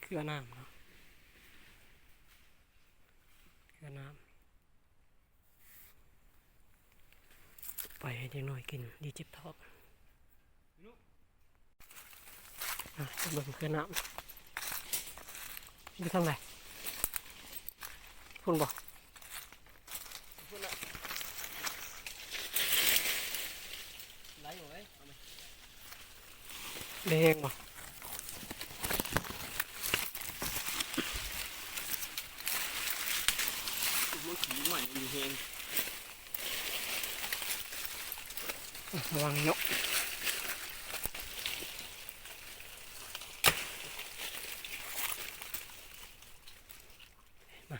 ເຄືອນ້ຳເນາະ ເຄືອນ້ຳ ໄປໃຫ້ເດັກນ້ອຍກິນ ດີເຈັບທ້ອງ. ອ່ະ ເບິ່ງເຄືອນ້ຳ ຢູ່ທາງໃດ? ພຸ້ນບໍ່? ພຸ້ນລະ ໄຫຼຢູ່ເວີຍ ເອົາໄປ ໄດ້ແຮງບໍ່? ໂອ້ຍ ຂີ້ໄໝ້ມີແຮງ. ລະວັງນີ້ເນາະ ມາ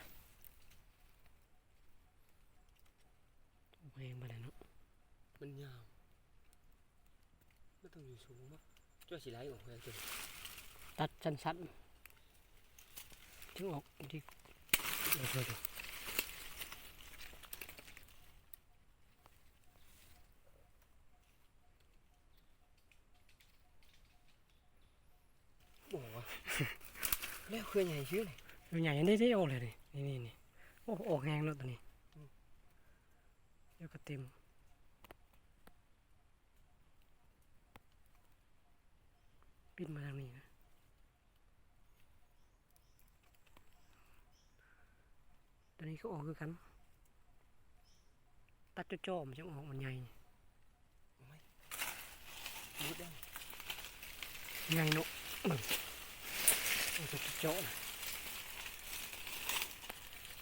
ບໍ່ແຮງປານໃດເນາະ ມັນຍາວ ມັນຕ້ອງຢູ່ສູງເນາະ ເຈົ້າຊິໄຫຼອອກແລ້ວ ຕັດສັ້ນໆ ຈຶ່ງອອກດີ. ໂອ້ ແລ້ວເຄືອໃຫຍ່ຊື່ນີ້ ເຄືອໃຫຍ່ ນີ້ໆ ອອກແລ້ວນີ້ ນີ້ໆ ໂອ້ ອອກແຮງເນາະໂຕນີ້ ອືມ ດຽວກໍເຕັມ ປິ່ນມາທາງນີ້ນະ. ໂຕນີ້ກໍອອກຄືກັນ ຕັດຈໍ່ໆ ມັນຈັ່ງອອກ ມັນໃຫຍ່ ໃຫຍ່ເນາະ ເບິ່ງ ເອົາຕັດຈໍ່ໆ ນະ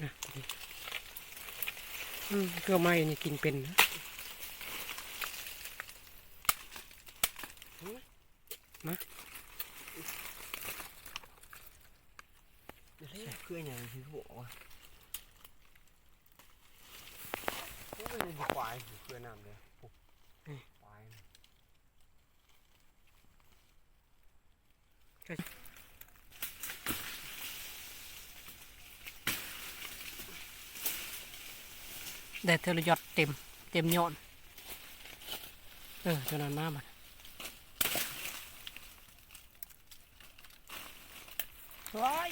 ນະ ອືມ ເກືອໄມ້ນີ້ກິນເປັນນະ ມາ ເຄືອໃຫຍ່ຄືບໍ່ອອກ ໂອ້ຍ ບໍ່ປາຍ ເຄືອນ້ຳເດ້ ນີ້ ປາຍ ໄດ້ເທື່ອລະຢອດ ເຕັມ ເຕັມຍອດ ເອີ ເທົ່ານັ້ນນະ ບາດ ວ້າຍ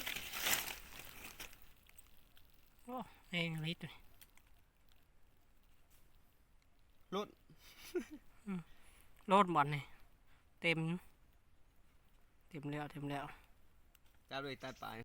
ໂອ້ ແຮງອີ່ຫຼີໂຕນີ້ ໂລດ ອືມ ໂລດບາດນີ້ ເຕັມ ເຕັມແລ້ວ ເຕັມແລ້ວ ຈັບເລີຍ ຕັດປາຍ